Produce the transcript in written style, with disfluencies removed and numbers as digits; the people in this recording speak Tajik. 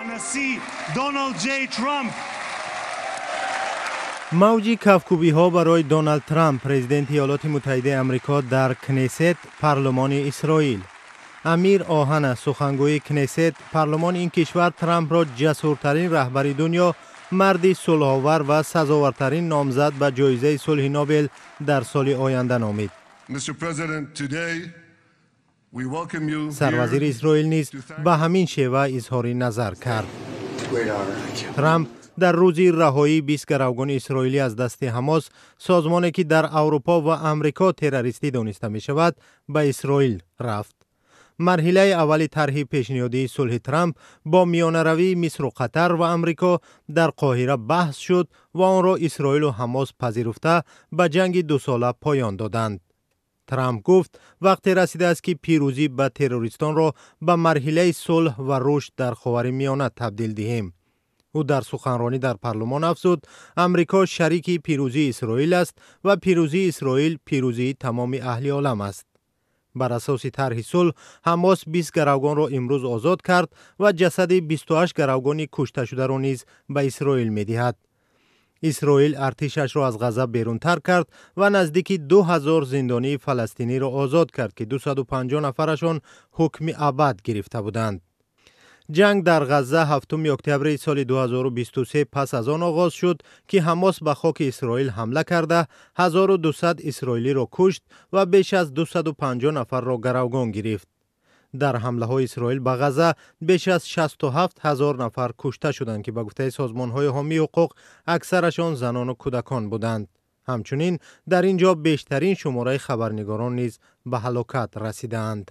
הנשיא دونالد جی ترامپ. Мавҷи кафкӯбиҳо барои Доналд Трамп, президенти Иёлоти Муттаҳидаи Амрико, дар Кнесет, парлумони Исроил. Амир Оҳана, сухангӯи Кнесет, парлумони ин кишвар, Трампро ҷасуртарин раҳбари дунё, марди сулҳовар ва сазовартарин номзад ба ҷоизаи сулҳи Нобел дар соли оянда номид. Сарвазири Исроил низ ба ҳамин шева изҳори назар кард. Трамп дар рӯзи раҳоии 20 гаравгони исроилӣ аз дасти Ҳамос, созмоне ки дар Аврупо ва Амрико террористӣ дониста мешавад, ба Исроил рафт. Марҳилаи аввали тарҳи пешниҳодии сулҳи Трамп бо миёнаравии Мисру Қатар ва Амрико дар Қоҳира баҳс шуд ва онро Исроилу Ҳамос пазируфта, ба ҷанги дусола поён доданд. Трамп гуфт, вақте расидааст, ки пирӯзӣ ба террористонро ба марҳилаи сулҳ ва рушд дар Ховари Миёна табдил диҳем. Ӯ дар суханронӣ дар парлумон афзуд, Амрико шарики пирӯзии Исроил аст ва пирӯзии Исроил пирӯзии тамоми аҳли олам аст. Бар асоси тарҳи сулҳ, Ҳамос 20 гаравгонро имрӯз озод кард ва ҷасади 28 гаравгони кушташударо низ ба Исроил медиҳад. Исроил артишашро аз Ғаза берунтар кард ва наздики 2000 зиндонии фаластиниро озод кард, ки 250 нафарашон ҳукми абад гирифта буданд. Ҷанг дар Ғазза 7 октябри соли 2023 пас аз он оғоз шуд, ки Ҳамос ба хоки Исроил ҳамла карда, 1200 исроилиро кушт ва беш аз 250 нафарро гаравгон гирифт. Дар ҳамлаҳои Исроил ба Ғаза беш аз 67 ҳазор нафар кушта шуданд, ки ба гуфтаи созмонҳои ҳомии ҳуқуқ, аксарашон занону кӯдакон буданд. Ҳамчунин дар ин ҷо бештарин шумораи хабарнигорон низ ба ҳалокат расидаанд.